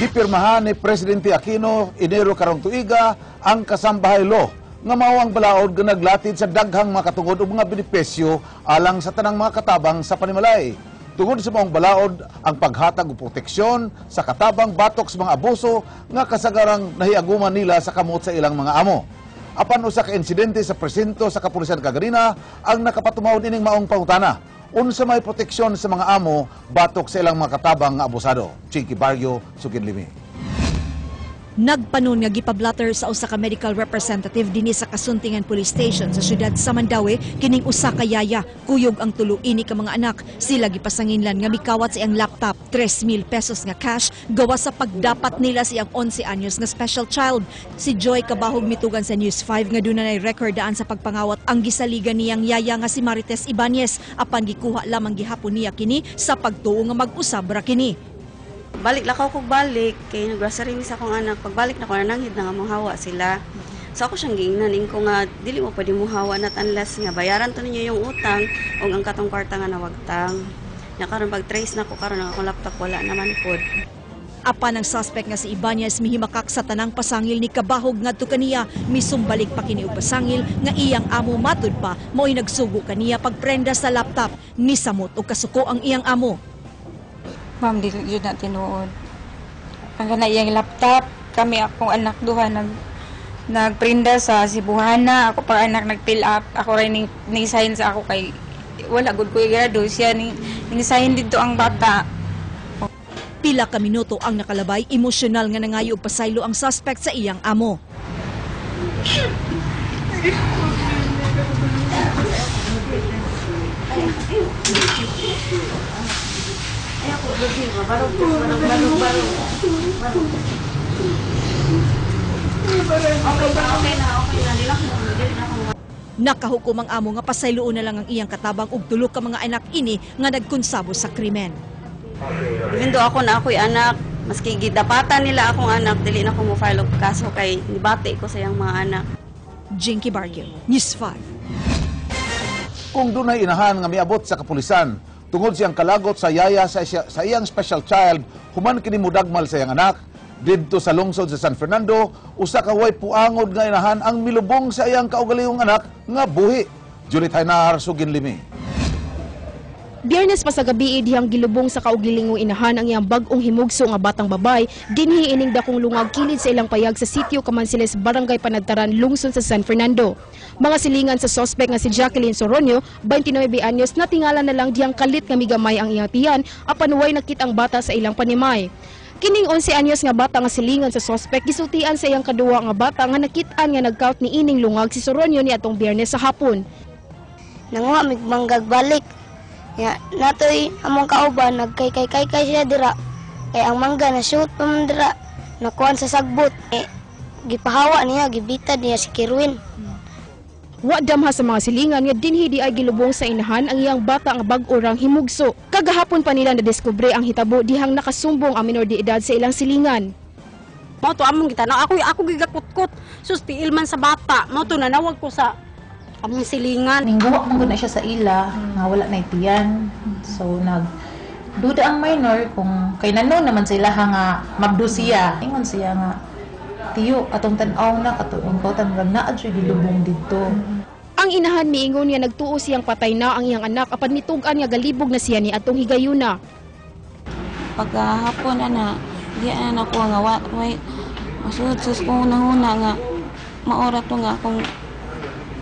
Gipirmahan ni Presidente Aquino Enero karong tuiga ang Kasambahay Law nga mao ang balaod nga naglatid sa daghang mga katungod ug mga benepisyo alang sa tanang mga katabang sa panimalay. Tungod sa maong balaod, ang paghatag og proteksyon sa katabang batok sa mga abuso nga kasagarang nahiaguman nila sa kamot sa ilang mga amo. Apan usa ka insidente sa presinto sa kapulisan kaganina ang nakapatumawod ining maong pangutana. Unsa may proteksyon sa mga amo batok sa ilang mga katabang nga abusado? Chinky Barrio, Sugin Limi. Nagpanon nga gipablatter sa usa ka medical representative dinhi sa Kasuntingan Police Station sa syudad sa Mandaue kining usa ka yaya, kuyog ang tulo ini ka mga anak. Sila gipasanginlan nga mikawat sa iyang laptop, 3,000 pesos nga cash gawas sa pagdapat nila sa iyang 11 anyos nga special child. Si Joy Kabahog mitugan sa News 5 nga duna nay record daan sa pagpangawat ang gisaligan niyang yaya nga si Marites Ibanez, apan gikuha lamang gihapon niya kini sa pagtuo nga mag-usab ra kini. Balik lakaw ko balik kay naggrocery mi sa akong anak. Pagbalik na ko, nananghid na nga mohawa sila. So ako siyang giingnan ko nga dili mo pwede mohawa not unless nga bayaran to ninyo yung utang o ang katong kwarta nga nawagtang. Nya karon pag trace na ko karon, ang akong laptop wala naman pod. Apan ang suspect nga si Ibanez mihimakak sa tanang pasangil ni Kabahog ngadto kaniya. Misumbalik pa kini og pasangil nga iyang amo matud pa mao'y nagsugo kaniya pagprenda sa laptop. Nisamot og kasuko ang iyang amo. Ma'am, dili jud na tinuod. Ang kana iyang laptop, kami akong anak duha nagprinda sa Cebuana, ako pa anak nag-fill up, ako rin ning sign sa ako kay wala gud ko grado siya ning sign dito ang bata. Pila ka minuto ang nakalabay, emosyonal nga nangayo og pasaylo ang suspect sa iyang amo. Okay na, okay na. Dili na ako. Nakahukom ang amo nga pasayloon na lang ang iyang katabang og tulo ka mga anak ini nga nagkonsabo sa krimen. Even though ako na ako'y anak, maski gidapatan nila akong anak, dili na ko mo file og kaso kay nibati ko sa iyang mga anak. Jinky Barrio, News 5. Kung dunay inahan nga miabot sa kapulisan tungod siyang kalagot sa yaya sa iyang special child human kini mudagmal sa iyang anak, didto sa lungsod sa San Fernando, usa ka way puangod nga inahan ang milubong sa iyang kaugalingong anak nga buhi. Juliet Hainar, Sugin Limi. Biyernes pa sa gabi dihang gilubong sa kaugalingong inahan ang iyang bag-ong himugso nga batang babay dinhi ining dakong lungag kilid sa ilang payag sa sitio Kamansiles, Barangay Panadtaran, lungsod sa San Fernando. Mga silingan sa sospek nga si Jacqueline Soronio, 29 anyos, natingala na lang dihang kalit nga migamay ang iyang tiyan apan way nakit ang bata sa ilang panimay. Kining 11 anyos nga bata nga silingan sa sospek gisultian sa iyang kaduwa nga bata nga nakit-an nga nagkawat ni ining lungag si Soronio ni atong Biyernes sa hapon. Nanguha mig manggag balik. Ya, natoy among kauban nagkay kay kay kay siya dira. Kay ang mangga na shoot pa man dira. Nakuan sa sagbot. Eh, gipahawa niya, gibitad niya si Kirwin. Wa damha sa mga silingan nga dinhi di ay gilubong sa inahan ang iyang bata nga bag-o rang himugso. Kagahapon pa nila nadiskubre ang hitabo dihang nakasumbong ang minor de edad sa ilang silingan. Mao to among gitanaw. Ako gigakutkot. Sus, tiil man sa bata. Mao to nanawag ko sa among silingan. Ningguwa man gud na siya sa ila nga wala na tiyan. So nag duda ang minor kung kay nanon naman sila nga mabdo siya. Ingon siya nga tiyo atong tan-aw na katong kautan murag naa jud gilubong didto. Ang inahan miingon nga nagtuo siyang patay na ang iyang anak apan mitug-an nga galibog na siya ni atong higayuna. Pagkahapon ana, di ana nako nga wa way masunod sus kong nanguna nga maora to nga akong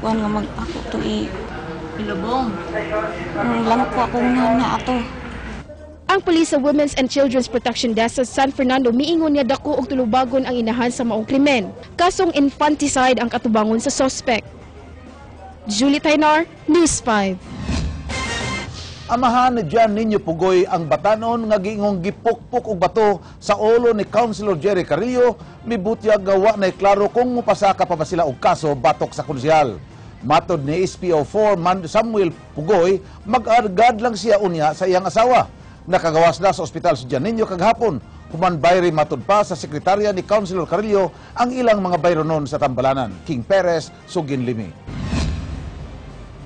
kuan nga mag ako to i Ilubong. Lang ko akong nana ato. Ang pulis sa Women's and Children's Protection Desk sa San Fernando miingon nga dako og tulubagon ang inahan sa maong krimen. Kasong infanticide ang katubangon sa sospek. Julie Taynar, News 5. Amahan ni John Niño Pugoy ang batanon nga giingong gipukpok og bato sa ulo ni Councilor Jerry Carrillo mibutyag gawa na klaro kung mupasaka pa ba sila og kaso batok sa konsehal. Matod ni SPO4 Samuel Pugoy, mag-argad lang siya unya sa iyang asawa. Nakagawas na sa ospital si John Niño kagahapon. Human bayri matod pa sa sekretarya ni Councilor Carrillo ang ilang mga bayronon sa Tambalanan. King Perez, Sugin Limi.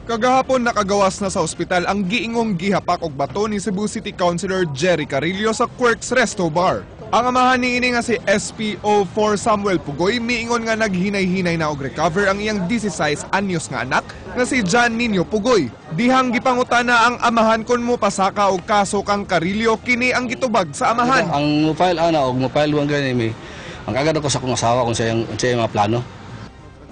Kagahapon nakagawas na sa ospital ang giingong gihapak og bato ni Cebu City Councilor Jerry Carrillo sa Quirks Resto Bar. Ang amahan niini nga si SPO4 Samuel Pugoy miingon nga naghinay-hinay na og recover ang iyang 16 anyos nga anak nga si John Nino Pugoy. Dihang gipangutana ang amahan kon mo pasaka og kaso kang Carillo, kini ang gitubag sa amahan. Ang mo-file ana og mo-file one gani mi. Ang agad ako sa akong asawa kung sa iyang mga plano.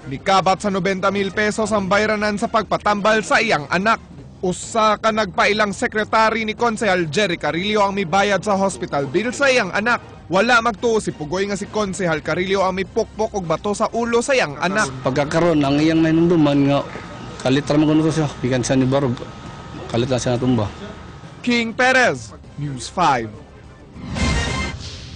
Nikabat sa 90 mil pesos ang bayranan sa pagpatambal sa iyang anak. Usa ka nagpailang sekretary ni Konsehal Jerry Carillo ang mibayad sa hospital bill sa iyang anak. Wala magtuo si Pugoy nga si Konsehal Carillo ang mipukpok og bato sa ulo sa iyang anak. Pagkakaroon ang iyang nahinumduman nga kalit ra man kuno to siya gikan sa ni Barog. Kalit lang siya natumba. King Perez, News 5.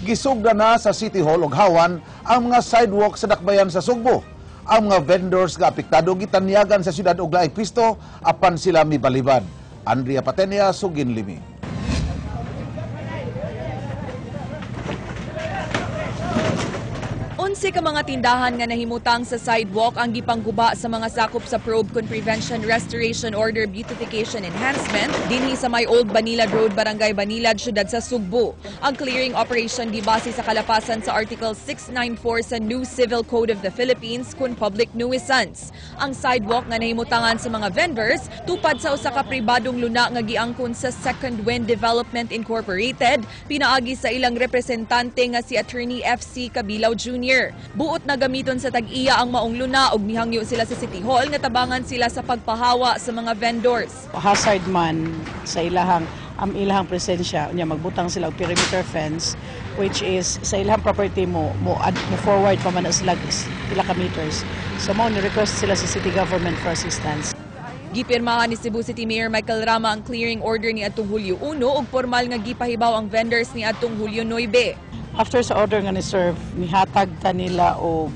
Gisugda na sa City Hall ug Hawan ang mga sidewalk sa dakbayan sa Sugbo. Ang mga vendors nga apektado gitanyagan sa syudad og laing pisto apan sila mibalibad. Andrea Patenia, Sugin Limi. 11 ka mga tindahan nga nahimutang sa sidewalk ang gipangguba sa mga sakop sa Probe kun Prevention Restoration Order Beautification Enhancement dinhi sa may Old Banilad Road, Barangay Banilad, syudad sa Sugbo. Ang clearing operation gibase sa kalapasan sa Article 694 sa New Civil Code of the Philippines kun public nuisance. Ang sidewalk nga nahimutangan sa mga vendors tupad sa usa ka pribadong luna nga giangkon sa Second Wind Development Incorporated pinaagi sa ilang representante nga si Attorney FC Cabilao Jr. Buot na gamiton sa tag-iya ang maong luna ug mihangyo sila sa City Hall nga tabangan sila sa pagpahawa sa mga vendors. Hazard man sa ilahang ang ilahang presensya nya, magbutang sila og perimeter fence, which is sa ilahang property mo mo, add, mo forward pa man na sila pila ka meters, so mao ni request sila sa city government for assistance. Gipirmahan ni Cebu City Mayor Michael Rama ang clearing order ni atong Hulyo 1 ug formal nga gipahibaw ang vendors ni atong Hulyo 9. After sa order nga ni serve, nihatag ta nila og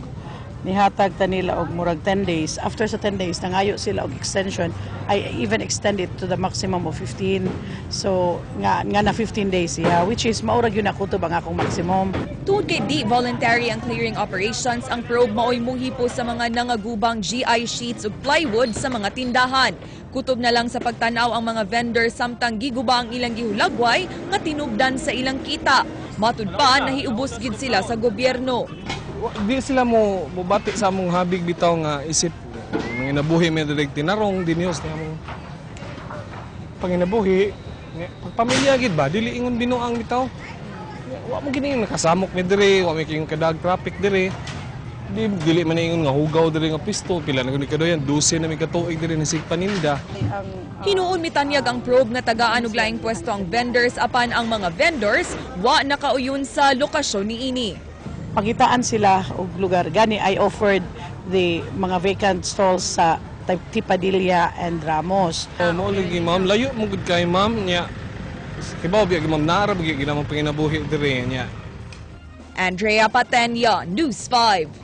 murag 10 days. After sa 10 days, nangayo sila og extension. I even extend it to the maximum of 15, so nga nga na 15 days siya, which is mao ra gyud ako to ang akong maximum. Tungod kay di voluntary ang clearing operations, ang probe maoy muhipo sa mga nangagubang GI sheets ug plywood sa mga tindahan. Kutob na lang sa pagtanaw ang mga vendor samtang giguba ang ilang gihulagway nga tinubdan sa ilang kita. Matud pa, nahiubos gid sila sa gobyerno. Di sila mo mobati sa among habig bitaw nga isip manginabuhi mi diri tinarong dinihos ni among panginabuhi nga pagpamilya gid ba, dili ingon binuang bitaw. Wa mo gini nakasamok mi diri, wa mi kayong kadag traffic diri, di dili man ingon nga hugaw diri nga pisto. Pila na gud kadoyan, 12 na mi katuig diri ni sig paninda. Hinuon mitanyag ang probe nga tagaan og laing pwesto ang vendors, apan ang mga vendors wa nakauyon sa lokasyon niini. Pangitaan sila og lugar. Gani I offered the mga vacant stalls sa Tipadilla and Ramos. Oh, mao lagi, ma'am, layo mo gud kay, ma'am, nya. Kibaw biya ma'am, naara gyud ginamong panginabuhi diri nya. Andrea Patenya, News 5.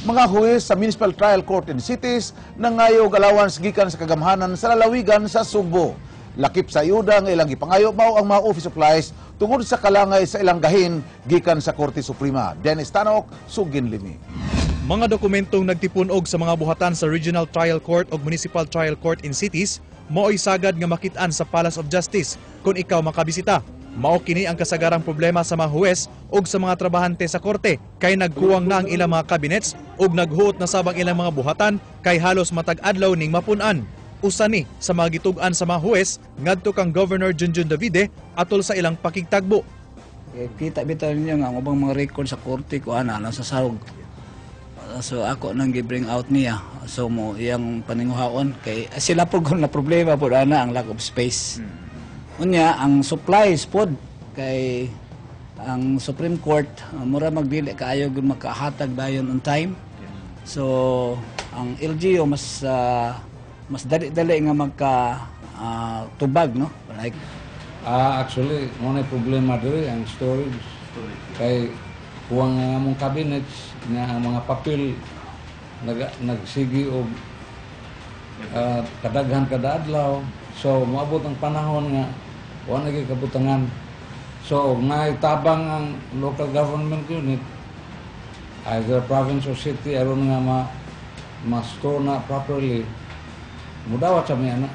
Mga huwes sa Municipal Trial Court in Cities nangayo og allowance gikan sa kagamhanan sa lalawigan sa Sugbo. Lakip sa ayuda nga ilang gipangayo mao ang mga office supplies tungod sa kalangay sa ilang gahin gikan sa Korte Suprema. Dennis Tanok, Sugin Limi. Mga dokumentong nagtipun-og sa mga buhatan sa Regional Trial Court ug Municipal Trial Court in Cities mao'y sagad nga makit-an sa Palace of Justice kung ikaw makabisita. Mao kini ang kasagarang problema sa mga huwes ug sa mga trabahante sa korte kay nagkuwang na ang ilang mga cabinets ug naghuot na sab ang ilang mga buhatan kay halos matag adlaw ning mapun-an. Usa ni sa mga gitug-an sa mga huwes ngadto kang Governor Junjun Davide atol sa ilang pakigtagbo. Eh, kita bitaw ninyo nga ang ubang mga record sa korte ko ana nasa sahog. So ako nang gi-bring out niya. So mo iyang paninguhaon kay sila po na problema po ana ang lack of space. Unya ang supplies pod kay ang Supreme Court mura magdili kaayo gud makahatag dayon on time. So ang LGU mas dali-dali nga magka tubag, no, like. Ah, actually, mao na problema diri ang storage. Kay kuwang ang among cabinets nga ang mga papel nagsigi og kadaghan kada adlaw. So moabot ang panahon nga wa na gyud kabutangan. So og naitabang ang local government unit, either province or city, aron nga ma ma-store na properly, mudawat sa mi ana.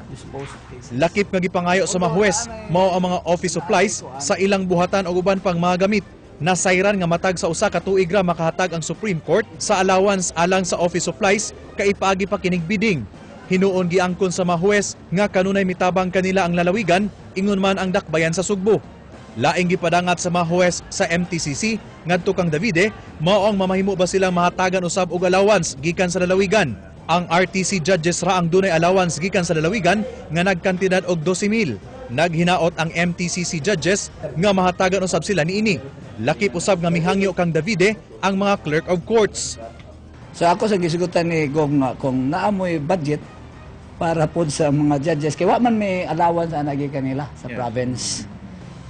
disposed cases. Lakip nga gipangayo sa mga huwes mao ang mga office supplies sa ilang buhatan o uban pang mga gamit. Nasayran nga matag sa 1 ka tuig ra makahatag ang Supreme Court sa allowance alang sa office supplies kay ipaagi pa kinig bidding. Hinuon giangkon sa mga huwes nga kanunay mitabang kanila ang lalawigan, ingon man ang dakbayan sa Sugbo. Laing gipadangat sa mga huwes sa MTCC ngadto kang Davide mao ang mamahimo ba silang mahatagan usab og allowance gikan sa lalawigan. Ang RTC judges ra ang dunay allowance gikan sa lalawigan nga nagkantidad og 12,000. Naghinaot ang MTCC judges nga mahatagan usab sila niini. Lakip usab nga mihangyo kang Davide ang mga clerk of courts. So ako sa gisugutan ni Gong nga kung naamoy budget para pod sa mga judges kay wa man may allowance ana kanila sa province.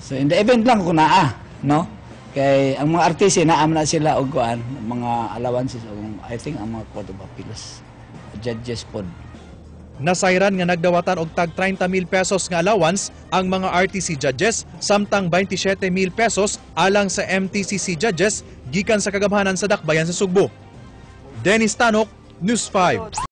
So in the event lang kung naa, no? Kay ang mga RTC naa man na sila og kuan, mga allowances og I think ang mga Court of Appeals judges pod. Nasayran nga nagdawatan og tag 30,000 pesos nga allowance ang mga RTC judges, samtang 27,000 pesos alang sa MTCC judges gikan sa kagamhanan sa dakbayan sa Sugbo. Dennis Tanok, News 5.